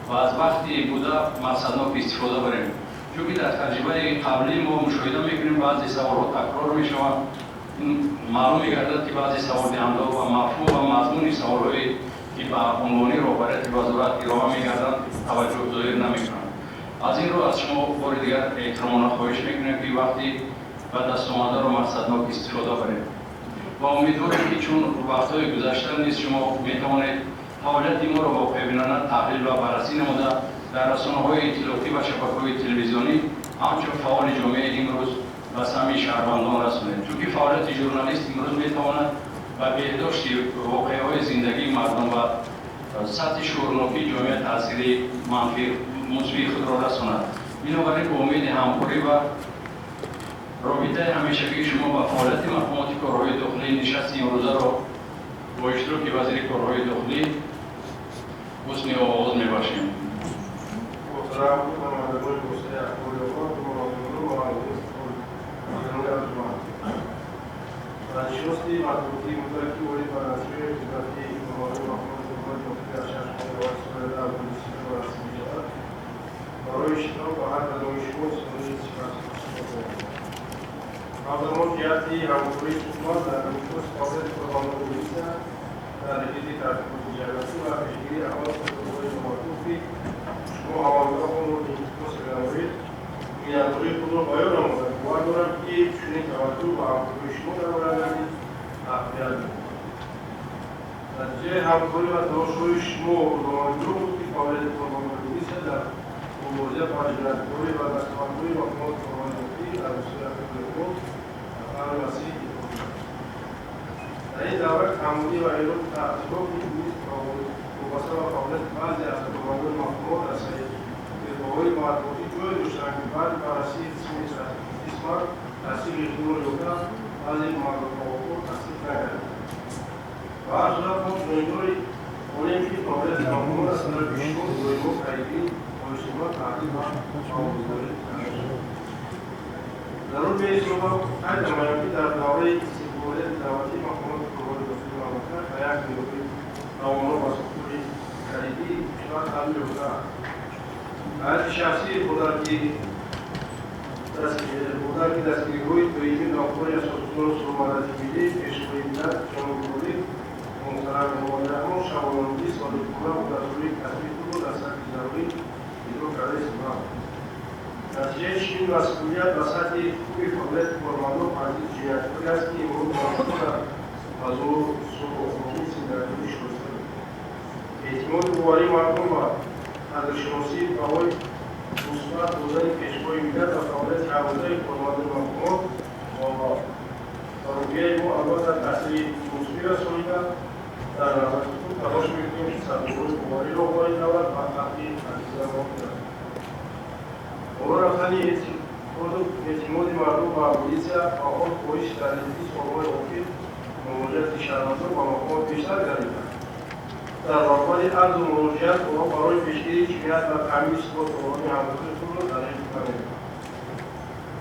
ва аз вақти буда мақсаднок истифода барем. Чунки дар таҷрибаи қаблӣ мо мушоҳида мекунем, баъзе саволҳо такрор мешаванд. Маълум мегардад, ки баъзе саволдиҳандаҳо ва мафҳум ва мазмуни саволҳое, ки ба унвони роҳбарияти вазорат ироа мегарданд, таваҷҷӯҳ зоҳир намекунанд. Аз ин рӯ аз шумо бори дигар эҳтиромона хоҳиш мекунем, ки вақти ба даст омадаро мақсаднок истифода баред ва умедворем, ки чун вақтҳои гузашта низ шумо метавонед фаъолияти моро воқеъбинона таҳлил ва баррасӣ намуда, дар расонаҳои иттилоотӣ ва шабакаҳои телевизионӣ ҳамчун фаъоли ҷомеаи имрӯз ба самъи шаҳрвандон расонед. Чунки фаъолияти журналист имрӯз метавонад ба беҳдошти воқеаҳои зиндагии мардум ва сатҳи шуурнокии ҷомеа таъсири манфӣ мусбии худро расонад. Бинобар ин бо умеди ҳамкорӣ ва робитаи ҳамешагии шумо ба фаъолияти мақомоти корҳои дохилӣ нишасти имрӯзаро бо иштироки вазири корҳои дохилӣ ҳусни оғоз мебахшем. Муҳтарам намояндагони воситаи ахбори омма, мунозимону ва арҷуманд, нишасти матбуотии муштараки оид ба натиҷаи хизмати кормандони мақомоти корҳои дохилӣ аз 6 моҳи аввали соли 2023 баррасӣ мешавад. Барои иштирок ба ҳар кадоми шумо изҳори сипос мекунем. Ҳамзамон ҷиҳати ҳамкории судманд дар инъикоси фаъолияти кормандони милитсия дар ҳифзи тартиботи ҷамъиятӣ ва пешгирии амал содирҳои номатлуб, ки шумо ҳамагоҳ онро инъикос менамоед, миннатдории худро баён намуда, бовар дорам, ки чунин таваҷҷӯҳ ба ҳамкории шумо дар оянда низ тақвият меёбад. Натиҷаи ҳамкорӣ ва талошҳои шумо рӯзомандиро буд, ки фаъолияти кормандони милитсия дар мубориза ба ҷинояткорӣ ва дастовардҳои мақомоти корҳои дохилӣ дар воситаи ахбори омма васеъ ифода шуд. Дар ин давра камбудӣ ва эроду таъсироти низ вобаста ба фаъолияти баъзе аз кормандони мақомот дар саҳифаҳои матбуотӣ ҷой доштанд, ки баъди баррасии қисман тасдиқи худро ёфта, баъзе маводҳо тасдиқ нагардиданд. Ба ҳар сурат мо ҷонибдори онем, ки фаъолияти мақомот аз тарафи шумо доимо пайгирӣ, оҳистода таҳлил ва баҳогузорӣ карда шавад. Зарур меҳисобам қайд намоям, ки дар давраи истиқлолияти давлатӣ мақомоти корҳои дохилии мамлакат ба як нерӯи тавоно ба сохтори калидии кишвар табдил ёфтаанд. Ҳайати шахсии бо дарки дастгириҳои доимии ғамхори асосгузору сулҳмадади миллӣ, пешвои миллат, ҷаноби олӣ муҳтарам Эмомалӣ Раҳмон, шабонарӯзӣ содиқона вуҳдадории касбии худро дар сатҳи зарурӣ иҷро карда истодаанд. Натиҷаи чунин масъулият ба сатҳи хуби фаъолияти кормандон бар зидди ҷинояткорӣ аст, ки имрӯз мавҷуд дар фазои сулҳомези зиндагии шоиста дорад. Эътимоду боварии мардум ва қадршиносии баҳои мусбат додани пешвои миллат ва фаъолияти ҳаррӯзаи кормандони мақомот ба рӯҳияи мо албатта таъсири мусбӣ расонида, дар навбати худ талош мекунем, ки садоҳои бовариро ворид давлат ба халқи азизамон бирасонем. Боло рафтани эътимоди мардум ба милитсия ва он коҳиш дар низди солҳои охир муроҷиати шаҳрвандон ба мақомот бештар гардида. Дар баробари арзу муроҷиат онҳо барои пешгирии ҷиноят ва таъмини суботу ороми ҳамкории худро дареғ намекунанд.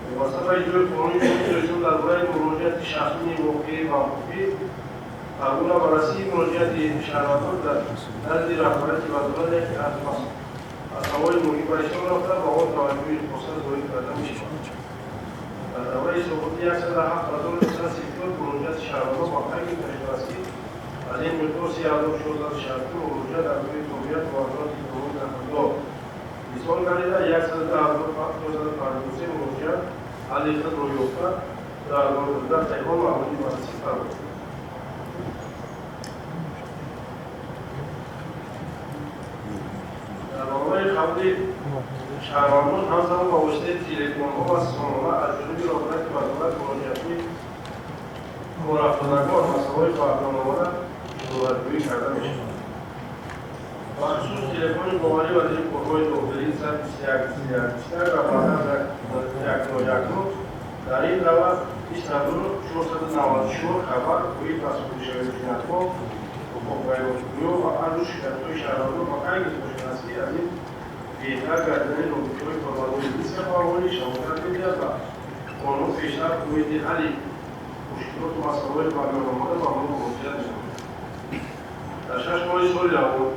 Вобаста ба иҷрои қонуни Ҷумҳурии Тоҷикистон дар бораи муроҷиати шахсони воқеӣ ва ҳуқуқӣ, ҳаргуна баррасии муроҷиати шаҳрвандон дар назди роҳбарияти вазорат яке аз масъалаҳои муҳим ба ҳисоб рафта, ба он таваҷҷӯҳи хоса зоҳир карда мешавад. Дар давраи ҳисоботӣ 107 334 муроҷиати шаҳрвандон ба қайд гирифта шудааст, ки аз ин миқдор 3462 муроҷиат аз рӯи тобеият ба вазорати корҳои дохилӣ ирсол гардида, 110 453 муроҷиат ҳалли худро ёфта, 2019 он мавриди баррасӣ қарор гирифт. Дар баробари қабули шаҳрвандон ҳамзамон ба воситаи телефонҳо ва сомона аз ҷониби роҳбарияти вазорат муроҷиатҳои корафтодагон масъалаҳои ба миён омада карда мешавад. Бахусус телефони боварӣ вазири корҳои дохилӣ 121 21 21 ва баъдан 1019, дар ин раванд 20 494 хабар оид ба содиршавии ҷиноятҳо, ҳуқуқвайронкуниҳо ва арзу шикоятҳои шаҳрвандон ба қайд гирифта шудааст, ки аз ин беҳтар гардидани робитаҳои кормандони милитсия бо аҳолӣ шаҳодат медиҳад ва онҳо пештар оиди ҳалли мушкилоту масъалаҳои ба миён омада ба мо муроҷиат менамоянд. Дар 6 моҳи соли равон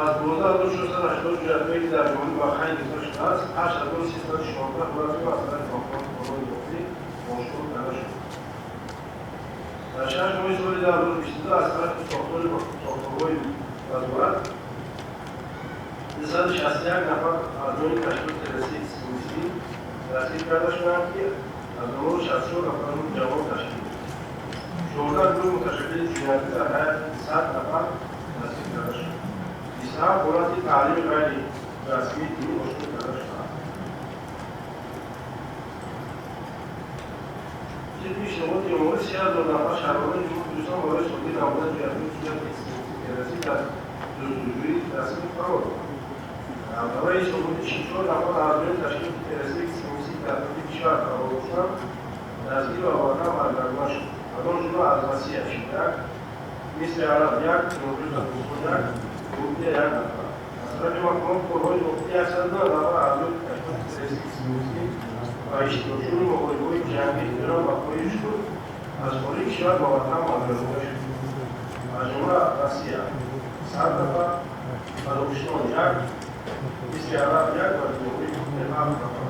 Аз 12680 ҷиноятҳое, ки дар ҷумҳурӣ ба қайд гирифта шудааст, 8316 ҳолати аз тарафи мақомоти корҳои дохилӣ ошкор карда шуд. Дар 6 моҳи соли 2022 аз тарафи сохторҳои вазорат 261 нафар аъзои ташкилоти террористии экстремистӣ дастгир карда шуданд, ки аз онҳо 64 нафарро ҷавон ташкил дод. 14 гурӯҳи муташаккили ҷиноятӣ дар ҳайати 100 нафар дастгир карда шуд. 27 ҳолати таълими ғайрирасмии динӣ ошкор карда шудааст. Тибқи иштиботи оморӣ, 3000 нафар шаҳрвандони Ҷумҳурии Тоҷикистон барои содир намудани ҷиноятҳои сурати экстремистӣ террористӣ дар ҷустуҷӯи расмӣ қарор доранд. Дар давраи ҳисоботӣ 44 нафар аъзои ташкилоти террористии экстремистӣ дар ҳудуди кишвар қарор доштанд, дастгир ва ба ватан баргардонда шуд. Аз он ҷумла аз Россия 41, Мисри Араб 1, Ҷумҳурии Қазоқистон 1, Туркия 1 нафар. Аз тарафи мақомоти корҳои дохилӣ 102 нафар аъзои ташкилоти террористии экстремистӣ ва иштирокчиёни муҳорибаҳои ҷангӣ Эрон ба хориҷ шуд, аз хориҷи кишвар ба ватан баргардонда шуд. Аз ҷумла Россия 100 нафар, Қазоқистон 1, Мисри Араб 1 ва Ҷумҳурии Туркия 7 нафар.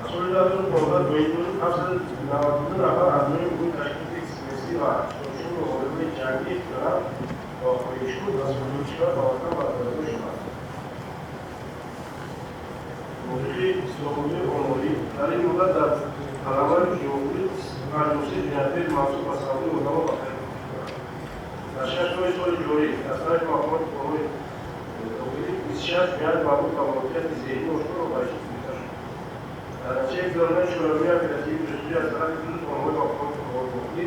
Аз соли 2015 то имрӯз 792 нафар аъзои гурӯҳи ташкилоти экстремистӣ ва иштирокчиёни муҳорибаҳои ҷангӣ Эрон ба хориҷ шуд, аз хориҷи кишвар ба ватан баргардонда шуданд. Мувофиқи ҳисоботҳои оморӣ, дар ин муддат дар қаламрави ҷумҳурӣ 53 ҷиноятҳои мансуб ба савдои одамон ба қайд гирифта шуданд. Дар 6 моҳи соли ҷорӣ аз тарафи мақомоти корҳои дохилӣ 26 ҷиноят марбут ба моликияти зеҳнӣ ошкоро ба ҳисоб гирифта шуд. Дар натиҷаи гузаронидани чорабиниҳои оперативии ҷустуҷӯӣ аз тарафи ду сомонаҳои мақомоти корҳои дохилӣ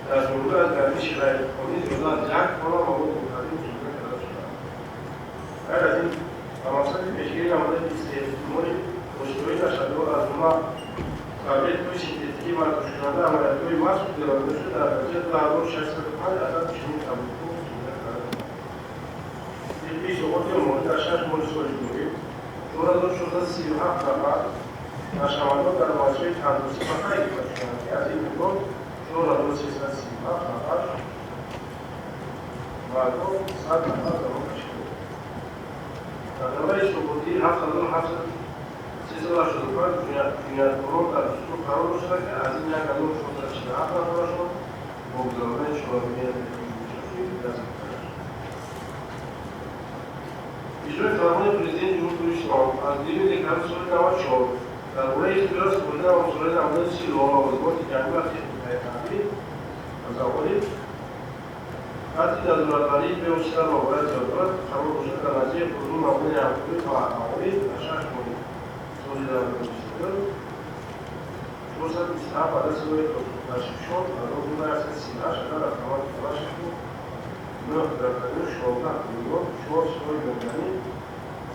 дар ҷумҳурӣ аз гардиши ғайриқонунӣ зиёда аз 1 тонна маводи мухаддир мусодира карда шудааст. Ғайр аз ин, ба мақсади пешгирӣ намудани истеъмоли воситаҳои нашъадор, аз ҷумла таблеткаҳои синтетикӣ ва тушкунанда, амалиётҳои махсус гузаронида шуда, дар натиҷа 2605 адад чунин таблеткаҳо мусодира карда шуданд. Тибқи ҳисоботи оморӣ, дар 6 моҳи соли ҷорӣ 4637 нафар нашъамандон дар муассисаҳои тандурустӣ ба қайд гирифта шуданд, ки аз ин миқдор 4337 нафар мардон, 100 нафар занон ташкил доданд. Дар давраи ҳисоботӣ 7385 ҷинояткорон дар ҷустуҷӯ қарор доштанд, ки аз ин 1447 нафарашон бо гузаронидани чорабиниҳои оперативии дастгир карда шуданд. Иҷрои фармони Президенти Ҷумҳурии Тоҷикистон аз 2 декабри соли 94 дар бораи ихтиёр супоридан ва мусодира намудани силоҳ, лавозимоти ҷангӣ ва техникаи ҳарбӣ аз аҳолӣ таҳти назоратбарии бевосита роҳбарияти вазорат қарор дошта, дар натиҷаи пурзур намудани ҳамкорӣ бо аҳолӣ дар 6 моҳи соли 2022 427 адад силоҳи ташхишон, аз он ҷумла 138 адад автомати Калашников, 9 гранатомёт, 16 пулемёт, 4 силоҳи мембранӣ,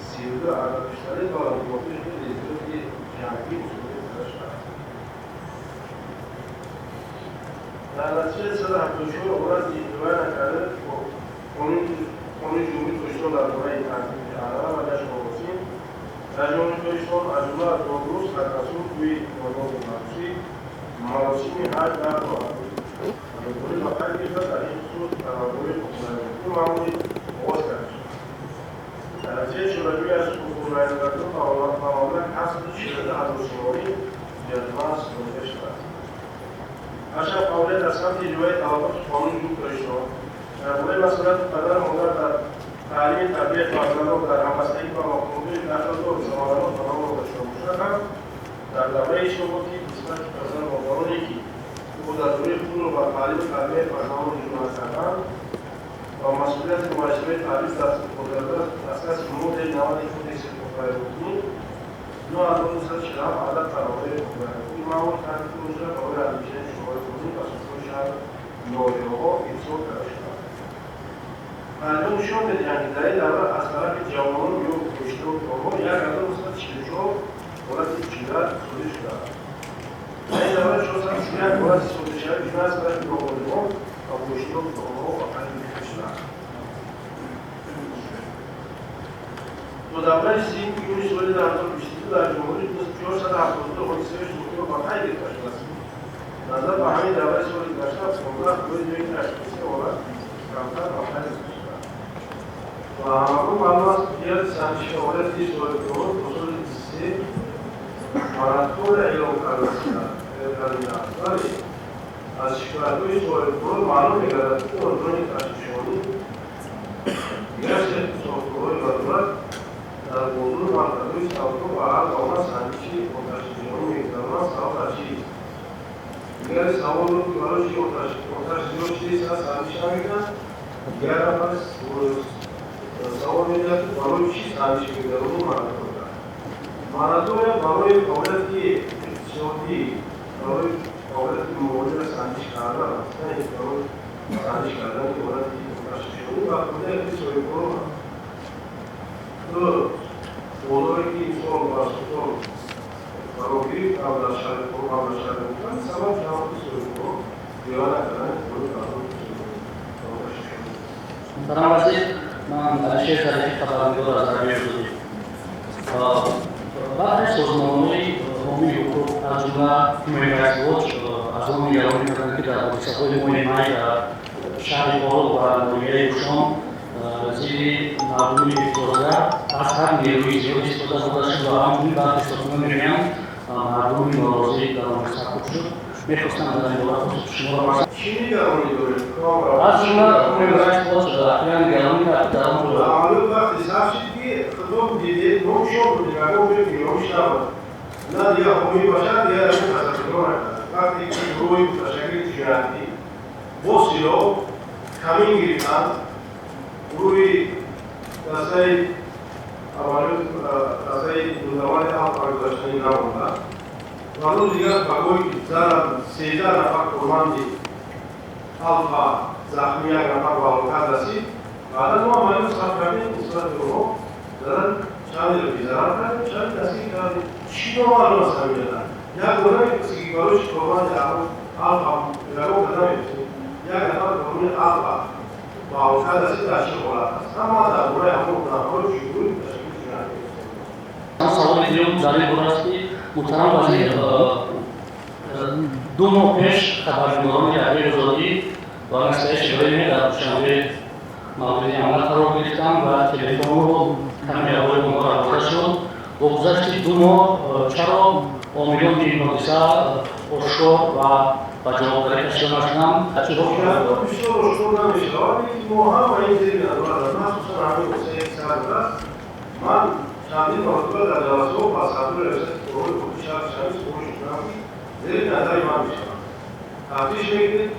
32 адад пистолет ва лавозимоти хеле зиёди ҷангӣ мусодира карда шудааст. Дар натиҷаи 174 ҳолати риоя накардани Қонуни Ҷумҳурии Тоҷикистон дар бораи танзими анъана ва ҷашну маросим дар Ҷумҳурии Тоҷикистон, аз ҷумла Наврӯз, Хатмасур, тӯйи мардони махсусӣ, маросими ҳаҷ ва азодорӣ ба қайд гирифта, дар ин хусус парвандаҳои ҳуқуқвайронкунӣ маъмулӣ оғоз карда шудааст. Дар натиҷаи чорабинӣ аз ҳуқуқвайронкунон ба маблағи 742 ҳазор сомонӣ ҷарима супорида шудааст. Ҳарчанд фаъолият дар самти риояи талаботи Қонуни Ҷумҳурии Тоҷикистон дар бораи масъулияти падару модар дар таълими тарбияти фарзандон дар ҳамбастагӣ ба мақомоти дахлдор самаранок ба роҳ монда шуда бошад ҳам, дар давраи ҳисоботӣ нисбати падару модароне, ки ӯҳдадории худро ба таълиму тарбияи фарзандон иҷро накарданд ва масъулияти муассисаҳои таълим дастраси моддаи 90 Кодекси ҳуқуқвайронкунӣ 2947 адад парвандаҳои ҳуқуқвайронкунӣ маъмул тартиб дода шуда, барои андешидани шумораи қонунӣ ба судҳои шаҳру ноҳияҳо ирсол карда шудааст. Таҳқиқот нишон медиҳанд, ки дар ин давра аз тарафи ҷавонон ё бо иштироки онҳо 1944 ҳолати ҷиноят содир шудааст. Дар ин давра 431 ҳолати содиршавии ҷиноят аз тарафи ноболиғон ва бо иштироки онҳо ба қайд гирифта шудааст. То давраи 30 июни соли 2022 дар ҷумҳурӣ 472 ҳодисаи сӯхтиро ба қайд гирифта шудааст. Назар ба ҳамин давраи соли гузашта 15% ё 83 ҳолат камтар ба қайд гирифта шудааст. Ва ҳамагон маълум аст, ҷиҳати санҷиши фаъолияти соҳибкорон то соли 23 моратория эълон карда шудааст. Вале аз шикоятҳои соҳибкорон маълум мегардад, ки органи тафтишонӣ дигар сохторҳои вазорат дар бозору марказҳои савдо ва ҳар гуна санҷиши оташнишонӣ мегузаронанд. Сабаб дар чист? Дигари савол буд, ки барои чи оташ зиёд шудааст, санҷиш намекунанд. Дигар нафар савол медиҳад, ки барои чӣ санҷиш мегузаронӣ моратория? Моратория барои фаъолияти иқтисодӣ, барои фаъолияти молиро санҷиш кардан аст, на ин барои санҷиш кардани ҳолати оташнишонӣ ва фаъолияти соҳибкорон аст. Бозоре ки имсол ба сутон фаро гирифт, ҳам дар шаҳри Қурбон, ҳам дар шаҳри Мукан, сабаб ҷамъияти соҳибкорон риоя накардани қонуни оташнишонӣ. Муҳтарам вазир, ман Алишер Зарифи, хабарнигор аз Радиои Озодӣ. Баъзе созмонҳои ҳомии ҳуқуқ, аз ҷумла Human Rights Watch, аз он нигаронӣ карданд, ки дар ҳодисаҳои моҳи май дар шаҳри Орол ва ноҳияи Рӯшон зидди мардуми эътирозгар аз ҳад нерӯи зиёд истифода бурда шуд ва ҳамчунин баъзе созмонҳо мегӯянд, мардуми норозӣ дар он саркӯб шуд. Мехостам дар ин бора посухи шуморо пурсам. Чӣ нигаронӣ доред? Аз ҷумла Human Rights Watch ахиран нигаронӣ кард, дар он ҷо Амалиёт вақте сар шуд, ки худо дидед, номшон буд, ягон ҷой нигарониш набуд. На дигар ҳомии башар, дигар ягон тасаввур накард. Вақте ки гурӯҳи муташаккили тиҷоратӣ бо силоҳ камин гирифтанд, гурӯҳи дастаи амалиёт, дастаи мудаввали Алфа гузаштанӣ намонда ва рӯзи дигар ба гоҳи ки 13 нафар корманди Алфа захмӣ, як нафар ба ҳалокат расид. Баъдан мо амалиёт сар кардем, нисбати онҳо зарар чандеро безарар кардем, чанде дастгир кардем. Чӣ номаълум аст ҳамин? Як бора мепурсӣ, ки барои чӣ корманди Алфа, ягон када мепурсӣ, як нафар корманди Алфа ба ҳалокат расид, дар чӣ ҳолат аст? Ҳама дар бораи ҳамон нафарҳо чӣ гурӯҳи ташкили ҷиноятӣ. Саволи дуюм дар ин бора аст, ки муҳтарам вазир, 2 моҳ пеш хабарнигорони Радиои Озодӣ ва Нашрияи Шеваи дар Душанбе мавриди ҳамла қарор гирифтанд ва телефонро, камераҳои онҳо рабуда шуд. Бо гузашти 2 моҳ чаро омилони ин ҳодиса ошкор ва ба ҷавобгарӣ кашида нашуданд? Бисёр ошкор намешавад, лекин мо ҳама ин зери назорат аст, махсусан ҳамин ҳодисае ки сар додааст. Ман чандин маротиба дар ҷаласаҳо ба сардори раёсати корҳои худи шаҳри Душанбе супориш мекунам, ки зери назари ман мешавад, тафтиш мекунед,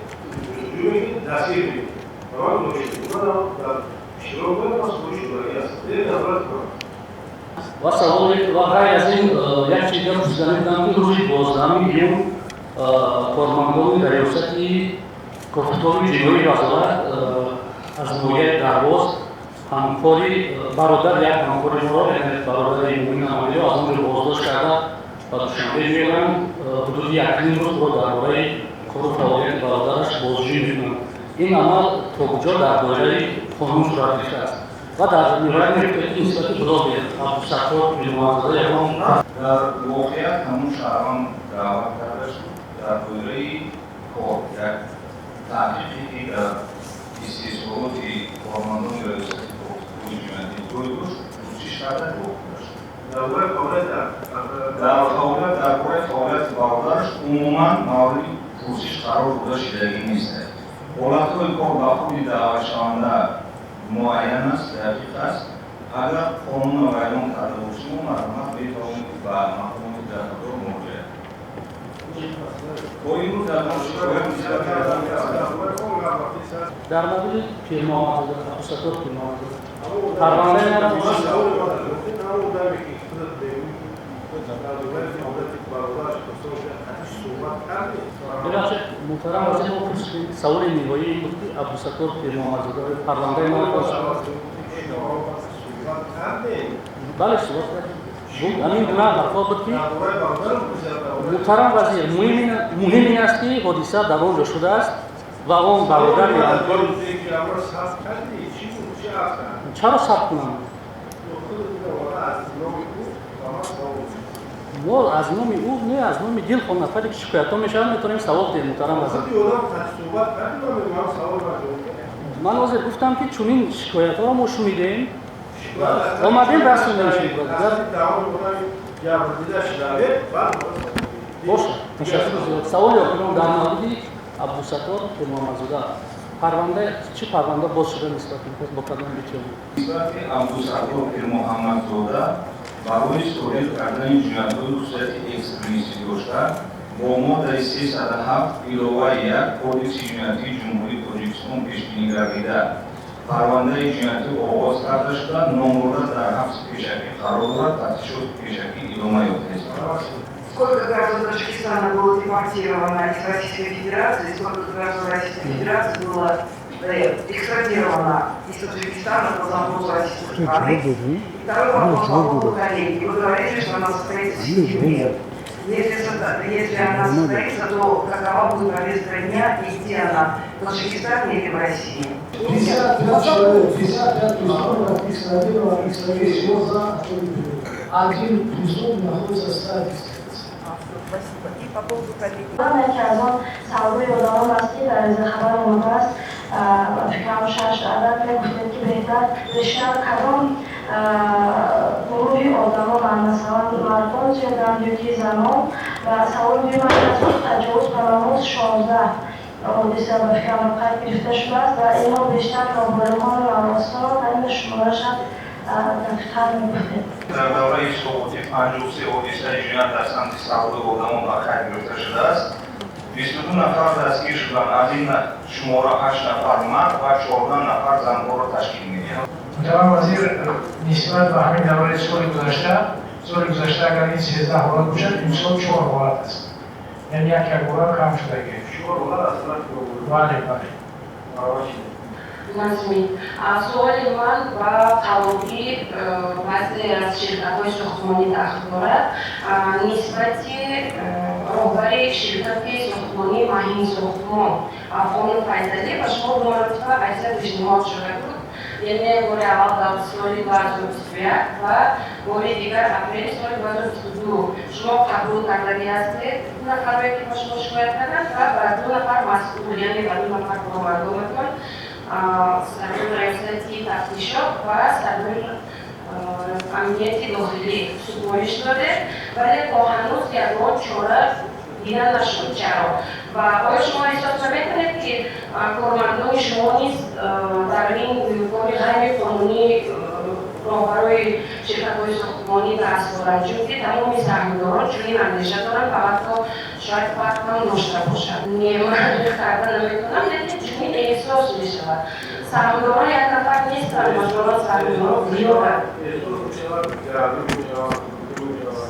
ҷустуҷӯ мекунед, дастгир мекунед. Ба ман гузориш мекунед. Манам дар иштирок дорам, ман супориш шудагӣ ҳастам, зери назорати ман. Ва саволи ва ғайр аз ин як чиз дигар пурсида мекунам, ки рӯзи 12 июн кормандони раёсати кофтукови ҷиноии вазорат аз ноҳияи Дарвоз ҳамкори бародар, як ҳамкори моро, яъне бародари Муин Амалиё, аз он ҷо боздошт карда ба Душанбе меоранд. Ҳудуди якним рӯз ӯро дар бораи кору фаъолияти бародараш бозҷӯӣ мекунанд. Ин амал то куҷо дар доираи қонун сурат гирифтааст? Ва дар ниҳоят мегӯяд, ки нисбати блогер Абдусаттор Пирмуҳаммадзода ягон Дар воқеат ҳамун шаҳрванд даъват карда шуд дар доираи кор, як таҳқиқе, ки дар истеҳсолоти кормандони раёсати кофтукови ҷиноятӣ ҷой дошт, пурсиш карда ҷавоб дода шуд. Дар бораи фаъолият Дар бораи фаъолияти бародараш умуман мавриди пурсиш қарор дода шудагӣ нест. Ҳолатҳои кор ба худи даъватшаванда муайян аст, дақиқ аст. Агар қонунро вайрон карда бошем, марҳамат, метавонед ба мақомоти дахлдор муроҷиат кунед. То имрӯз дар шикоят нисбати Дар мавриди Пирмуҳаммадзода, Абдусаттор Пирмуҳаммадзода парвандаи Бебахшед, муҳтарам вазир, мо пурсидем, саволи ниҳоӣ ин буд, ки Абдусаттор Пирмуҳаммадзода парвандаи мо. Бале, суҳбат кардем. Буд ҳамин гуна ҳарфҳо буд, ки муҳтарам вазир, муҳим ин аст, ки ҳодиса дар он ҷо шудааст ва он бародари чаро сабт кунам? Мо аз номи ӯ не, аз номи дилхоҳ нафаре, ки шикоятҳо мешавад, метавонем савол диҳем, муҳтарам вазир. Ман ҳозир гуфтам, ки чунин шикоятҳоро мо шунидем, омадем, расондем. Бошад, ташаккур зиёд. Саволи охирон дар мавриди Абдусаттор Пирмуҳаммадзода. Парванда, чӣ парванда боз шуда нисбат бо кадом иттиҳом? Нисбати Абдусаттор Пирмуҳаммадзода барои содир кардани ҷиноятҳои хусусияти экстремистӣ дошта бо моддаи 307 иловаи 1 Кодекси ҷиноятии Ҷумҳурии Тоҷикистон пешбинӣ гардида, парвандаи ҷиноятӣ оғоз карда шуда, номбурда дар ҳабси пешакӣ қарор дорад, тафтишоти пешакӣ идома ёфтааст. Сколько граждан Таджикистана было депортировано из Российской Федерации, сколько граждан Российской Федерации было экстрадировано из Таджикистана по запросу российской страны? И второй вопрос по поводу коллегии. Вы говорили, что она состоится в сентябре. Если она состоится, то какова будет повестка дня и где она, в Таджикистане или в России? 55 человек, 55 преступников экстрадировано и всего за один преступник находится в стадии. Спасибо. И по поводу коллегии. Яке аз он саволҳои одамон аст, ки дар иза хабар омадааст, фикрам, шаш адад. Мегуфтем, ки беҳтар бештар кадом гурӯҳи одамонанд, масалан, мардон зиёданд ё ки занон? Ва саволи дуюм аст, таҷовуз ба номус, 16 ҳодиса ба фикрам қайд гирифта шудааст ва инҳо бештар ноболиғону наврасонанд ва ин шумораша дақиқтар мегуфтем. Дар давраи ҳисоботӣ 53 ҳодисаи ҷиноят дар самти савдои одамон ба қайд гирифта шудааст. 22 нафар дастгир шуданд. Аз ин шумора ҳашт нафар мард ва 14 нафар занҳоро ташкил медиҳанд. Муҳтарам вазир, нисбат ба ҳамин давраи соли гузашта, соли гузашта агар ин 13 ҳолат бошад, имсол чор ҳолат аст, яъне як якбора кам шудагӣ. Бале. Назмин. Суоли ман ба қаллобӣ баъзе аз ширкатҳои сохтмонӣ дахл дорад. Нисбати роҳбари ширкати сохтмонии Маҳин Сохтмон Афғону Файзалӣ ба шумо ду маротиба ариза пешниҳод шуда буд, яъне бори аввал дар соли 2021 ва бори дигар апрели соли 2022. Шумо қабул кардагӣ ҳастед ду нафарое, ки ба шумо шикоят карданд, ва ба ду нафар масъул, яъне ба ду нафар кормандонатон, сардори раёсати тафтишот ва сардори амнияти дохилӣ супориш додед, вале то ҳанӯз ягон чора дида нашуд. Чаро? Ва оё шумо эҳсос намекунед, ки кормандони шумо низ дар ин кори ғайриқонунӣ роҳбарои ширкатҳои сохтмонӣ даст доранд? Чунки тамоми саҳмдорон чунин андеша доранд ва ҳатто шояд фарқ ҳам дошта бошад. Не, ман карда наметавонам, лекин чунин эҳсос мешавад. Саҳмдорон як нафар нестанд, масалан, саҳмдорон зиёданд. Эҳсос мешавад, гардӣ мешавад, мешавад.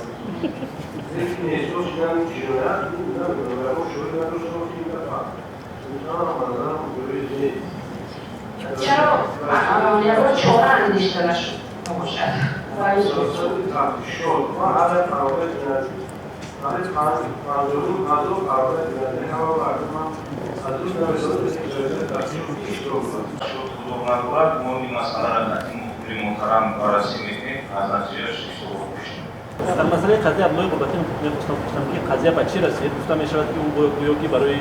Лекин эҳсос шудани ҷиноят намедонам, шоҳид надоштам, ки ин факт. Инсон ба назарам дуруст нест. Чаро ягон чора андешида нашуд бошад? Тафтишот ва ҳар як парвандаи ҷиноятӣ, барои 55 000 парвандаи ҷиноятӣ ҳама мардум аз ин намедонад, ки ҷоизаи тафтишот иштирок кунад. Ҳузур надорад. Мо ин масъаларо таҳти мухбири муҳтарам баррасӣ мекунем, аз натиҷааш ҳисобот пешниҳод. Дар масъалаи қазияи Абдуллои Ғурбатӣ мехостам пурсам, ки қазия ба чӣ расид? Гуфта мешавад, ки ӯ гӯё ки барои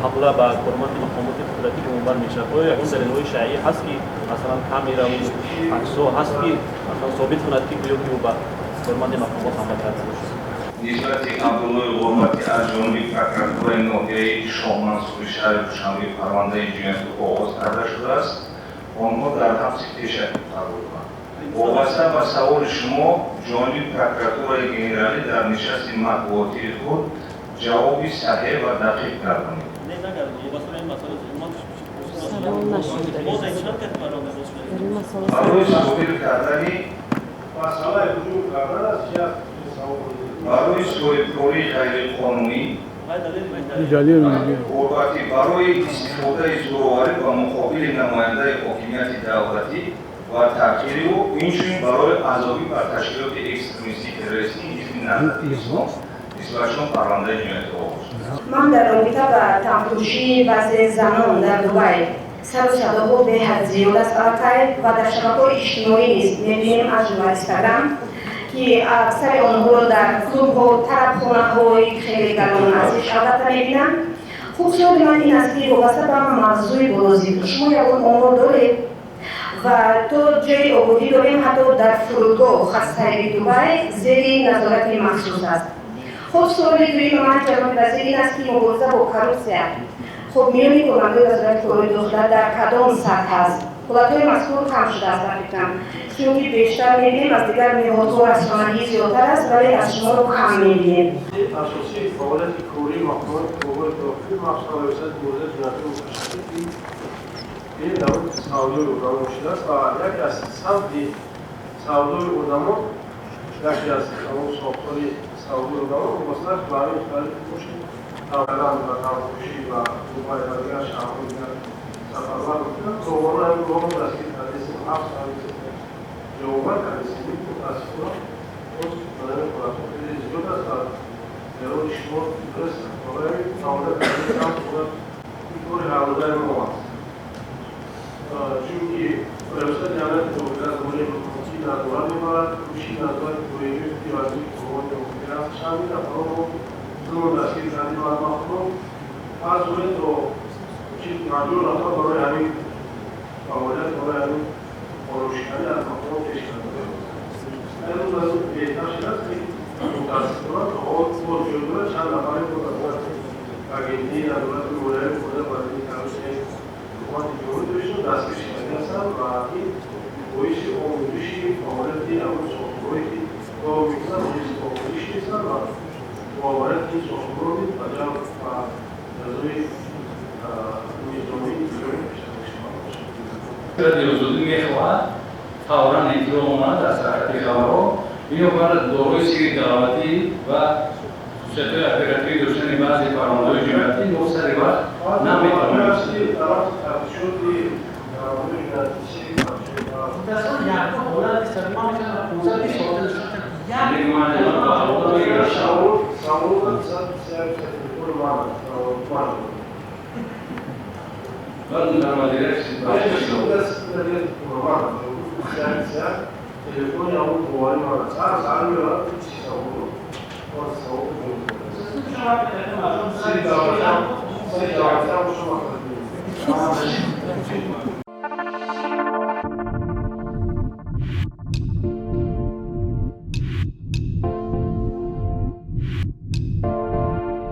ҳамла ба корманди мақомоти қудратӣ гумонбар мешавад. Оё ягон далелҳои шаръӣ ҳаст, ки масалан камераву аксҳо ҳаст, ки масалан собит кунад, ки гӯё ки ӯ ба корманди мақомот ҳамла карда бошад? Нисбати Абдуллои Ғурбатӣ аз ҷониби прокуратураи ноҳияи Шоҳмансури шаҳри Душанбе парвандаи ҷиноятӣ оғоз карда шудааст. Онҳо дар ҳабси пешакӣ қарор доранд. Вобаста ба саволи шумо, ҷониби прокуратураи генералӣ дар нишасти матбуотии худ ҷавоби саҳеҳ ва дақиқ гардонид. Не, нагардонид. Вобаста ба ин масъала Савол нашуд. Дар ин масъала. Барои содир кардани Масъалаи ҳуҷум кардан аст, чи аст савол? Барои соҳибкории ғайриқонунӣ ғурбатӣ барои истифодаи зӯроварӣ ба муқобили намояндаи ҳокимияти давлатӣ ва таҳқири ӯ, инчунин барои аъзогӣ ба ташкилоти экстремистӣ террористӣ Ҳизби Наҳзати Ислом нисбатшон парвандаи ҷиноятӣ оғоз шуд. Ман дар робита ба танфурӯшии баъзе занон дар Дубай. Сару садоҳо беҳад зиёд аст аллакай ва дар шабакаҳои иҷтимоӣ низ мебинем, аз ҷумла Инстаграм, ки аксари онҳоро дар клубҳо, тарабхонаҳои хеле гарон арзиш албатта мебинам. Хуб, суоли ман ин аст, ки вобаста ба мавзӯи болозикр шумо ягон омор доред? Ва то ҷои огоҳӣ дорем, ҳатто дар фурудгоҳ хатсайри Дубай зери назорати махсус аст. Хуб, суоли дуюми ман, ҷаноби вазир, ин аст, ки мубориза бо коррупсия, хуб, миёни кормандои Вазорати корҳои дохила дар кадом сатҳ аст? Ҳолатҳои мазкур кам шудааст, ба фикрам, чунки бештар мебинем, аз дигар ниҳодҳо расонаҳӣ зиёдтар аст, вале аз шуморо кам мебинем. Асосии фаъолияти кории мақомоти корҳои дохилӣ, махсусан Раёсати муборизаи ҷиноятҳои муташаккил, ин дар савдои одамон шудааст ва яке аз самти савдои одамон, яке аз ҳамон сохтори савдои одамон вобаста ба ҳамин тариқи бошед, Таиланд ва Тавпӯшӣ ва Дубай ва дигар шаҳрҳои дигар сафарбар мекунанд. То ҳоло ҳамин роҳро дастгир кардесем, ҳафт кардесем, ҷавобгар кардесем. Мутаассифона, боз ба ҳамин ҳолатҳо хеле зиёд аст ва эроди шумо дуруст аст. Барои ҳамин фаъолият дар ин самт бояд ин кори ҳаррӯзаи мо аст, чунки Раёсати амнияти дохилӣ аз бораи ҳукуматӣ назорат мебарад, кӯшиши назорати доимии худи вазири корҳои дохилӣ аст. Чандин нафарро мо худамон дастгир кардем аз мақомот, фарз кунед, то 40-50 нафар барои ҳамин фаъолият, барои ҳамин қонуншиканӣ аз мақомот пеш карда. Имрӯз аз ин беҳтар шудааст, ки мутаассифона то ҳол боз ҷой дорад, чанд нафаре боз аз дасти агентии назорати молиявӣ мубориза бар зидди коррупсияи ҳукумати ҷумҳурии Тоҷикистон дастгир шудагӣ ҳастанд ва ин боиси омӯзиши фаъолияти ҳамон сохторҳое, ки кор мекунанд, боиси омӯзиш нестанд ва муоварати ин сохторҳо низ ба ҷалб ва ҷазои низомии интизомӣ кашида мешавад. Озодӣ мехоҳад фавран иттилоъ омад аз сархати хабарҳо, бинобар дорои сирри давлатӣ ва хусусиятҳои оперативӣ доштани баъзе парвандаҳои ҷиноятӣ мо сари вақт наметавонем. Мутаассифона, ҳолат нест, ман метавонам 15-20 ҳолат дошта бошам. Телефони.